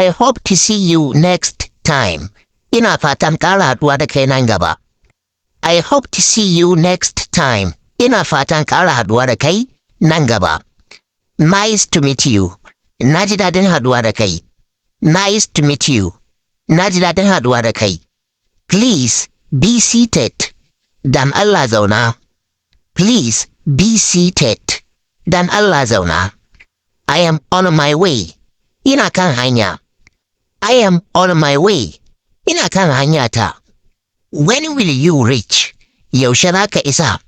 I hope to see you next time. Ina fatan ƙara haɗuwa da kai nan gaba. I hope to see you next time. Ina fatan ƙara haɗuwa da kai nan gaba. Nice to meet you. Na ji daɗin haɗuwa da kai. Nice to meet you. Na ji daɗin haɗuwa da kai. Please be seated. Dan Allah zauna. Please be seated. Dan Allah zauna. I am on my way. Ina kan hanya. I am on my way. Ina kan hanyata. When will you reach? Yaushe za ka isa?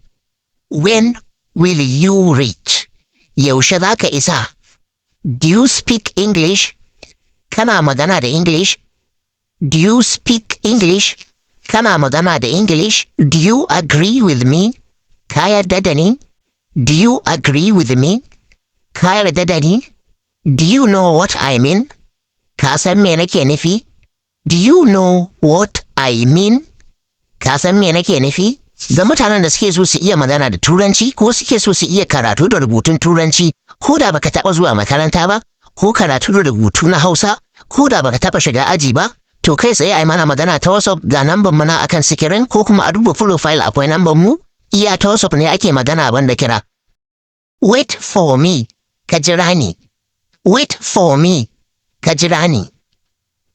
When will you reach? Yaushe za ka isa? Do you speak English? Kana magana da English? Do you speak English? Kana magana da English? Do you agree with me? Ka yarda da ni? Do you agree with me? Ka yarda da ni? Do you know what I mean? Ka san me nake nufi? Do you know what I mean? Ka san me nake nufi? Ga mutanen da suke so su iya magana da Turanci ko suke so su iya karatu da rubutun Turanci, ko da baka taɓa zuwa makaranta ba, ko karatu da rubutu na Hausa, ko da baka taɓa shiga aji ba, to kai tsaye ai mana magana ta WhatsApp. Ga namban mu na akan sikirin, ko kuma a duba profile akwai namban mu. Iya ta WhatsApp ne ake magana, banda kira. Wait for me, ka jira ni. Wait for me, ka jira ni.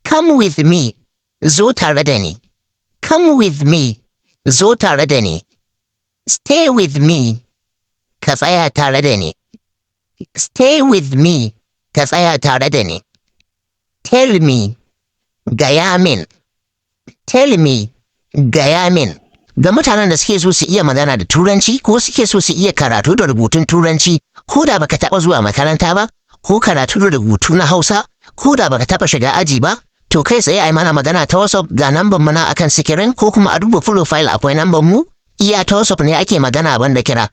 Come with me, zo tare da ni. Come with me, zo tare da ni. Stay with me, ka tsaya tare da ni. Stay with me, ka tsaya tare da ni. Tell me, gaya min. Tell me, gaya min. Ga mutanen da suke so su iya magana da Turanci ko suke so su iya karatu da rubutun Turanci, ko da baka taɓa zuwa makaranta ba, ko karatu da rubutu na Hausa, ko da baka taɓa shiga aji ba, to kai tsaye ai mana magana ta WhatsApp. Ga namban mu na akan sikirin, ko kuma a duba profile akwai namban mu. Iya ta WhatsApp ne ake magana, banda kira.